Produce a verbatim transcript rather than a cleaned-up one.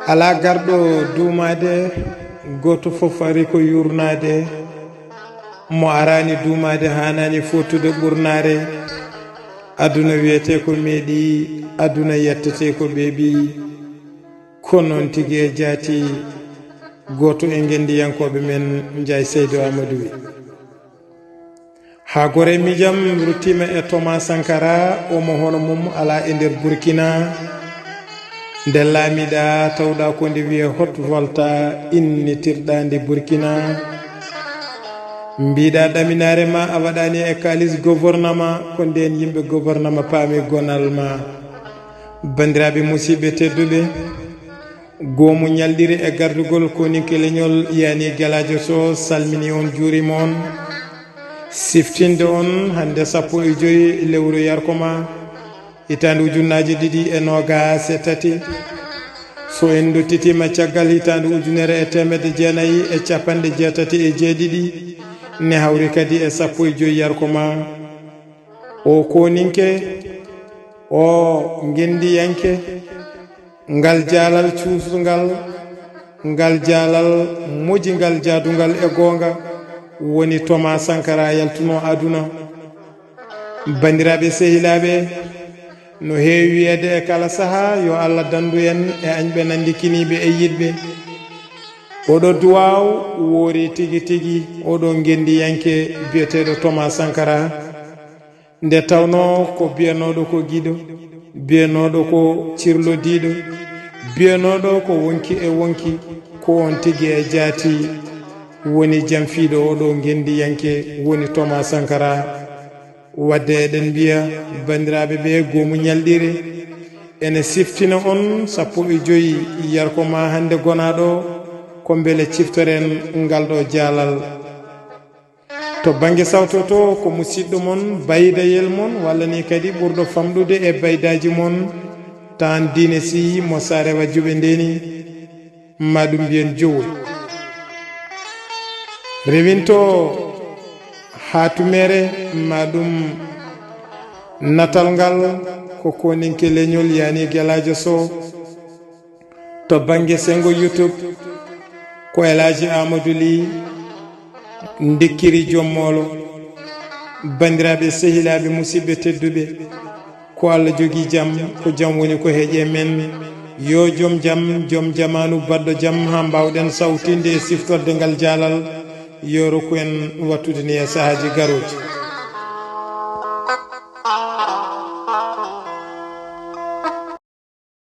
Alaa garɗo duumaade, gooto fof ari ko yuurnaade. Mo araani duumaade haanaani footude ɓurnaare. Aduna wiyetee ko meeɗi, aduna yettetee ko ɓeeɓi. Ko noon tigi e jaati. Gooto e ngenndiyankooɓe men, Njaay Seydu Aamadu wi. Haa gore miijam ruttiima e Thomas Sankara, omo hono mum alaa e nder Burkina. Nde laamiɗaa tawɗaa ko nde wiyee Haute Volta, innitirɗaa ndi Burkina. Mbiɗaa ɗaminaare ma a waɗaani e kaalis gouvernement, ko ndeen yimɓe gouvernement paami gonal ma. Banndiraaɓe musidɓe tedduɓe, goomu ñalɗiri e gardugol koninke leñol yani Gelaajo Soh salmini on, juuriima on. Siftinde on hannde sappo e joy lewru yarkoma, hitaande ujunnaaje ɗiɗi e noogaas e tati. So en ndottitiima caggal hitaande ujunere e teemedde jeenayi e capanɗe jeetati e jeeɗiɗi, ne hawri kadi e sappo e joy yarkoma. O koninke, o ngenndiyanke, ngal jaalal cuusngal, ngal jaalal mojingal jaadungal e goonga woni Thomas Sankara yaltunoo aduna. Banndiraaɓe sehilaaɓe, no heewi wiyeede e kala sahaa, yo Allah danndu en e añɓe nanndikiniiɓe e yiɗɓe. Oɗo duwaaw woori tigi tigi, oɗo ngenndiyanke biyeteeɗo Thomas Sankara. Nde tawnoo ko biyanooɗo ko giɗo, biyanooɗo ko cirlodiiɗo, biyanooɗo ko wonki e wonki, ko on tigi e jaati woni jamfiiɗo oɗo ngenndiyanke, woni Thomas Sankara. Wadde eɗen mbiya, banndiraaɓe ɓe, goomu ñalɗiri ene siftina on sappo e joy yarkoma hannde gonaaɗo, ko mbele ciftoren ngal ɗo jaalal. To bannge sawto to, ko musiɗɗo mon, baydayel mon, walla ni kadi ɓurɗo famɗude e baydaaji mon, taan diine si mo Saarewa Juɓe ndeni, ma ɗum mbiyen Jowol. Rewinto haa tumere, ma ɗum natal ngal ko koninke leñol, yani Gelaajo Soh. To bannge senngo YouTube, ko El Hadji Amadou Ly, Ndikkiri Joom Moolo. Banndiraaɓe, sehilaaɓe, musidɓe tedduɓe, ko Allah jogii jam, ko jam woni ko heƴe men. Yo jom jam, jom jamaanu, baɗɗo jam, haa mbaawɗen sawtinde e siftorde ngal jaalal, yo rokku en wattude ni e sahaaji garooji.